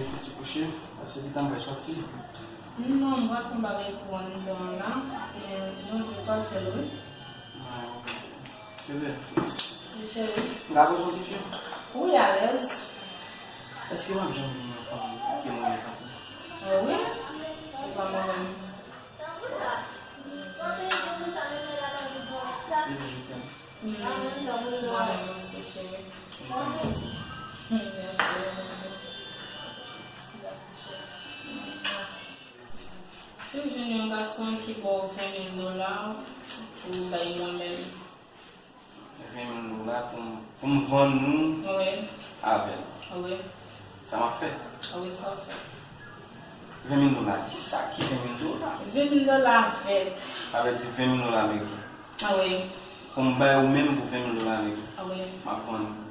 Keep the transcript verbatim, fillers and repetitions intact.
Fouti kouche, paske li tann pral sòti. Non, m pral fè yon bagay pou anndan an la, men Bondye pral fè l, wi. Ah, ok. Se vre. Wi, cheri. M ka poze w kesyon? Wi, alèz. Èske w ap janm jwenn yon fanm ki renmen tankou? Ah, wi. E pa mwen menm. Baby, je t'aime. Mm. Mwen menm osi, cheri. Je t'aime beaucoup. Mm, mèsi, mèsi. Si w jwenn yon gason ki ba w ven mil dola pou w bay mwen menm. Ven mil dola pou m, pou m vann ou avè l. Wi. Sa m ap fè? Wi, sa w fè. Ven mil dola, kisa ki ven mil dola? Ven mil dola vèt. Sa vle di ven mil dola ameriken. Wi. Pou m bay ou menm pou ven mil dola ameriken. Wi. M ap vann ou.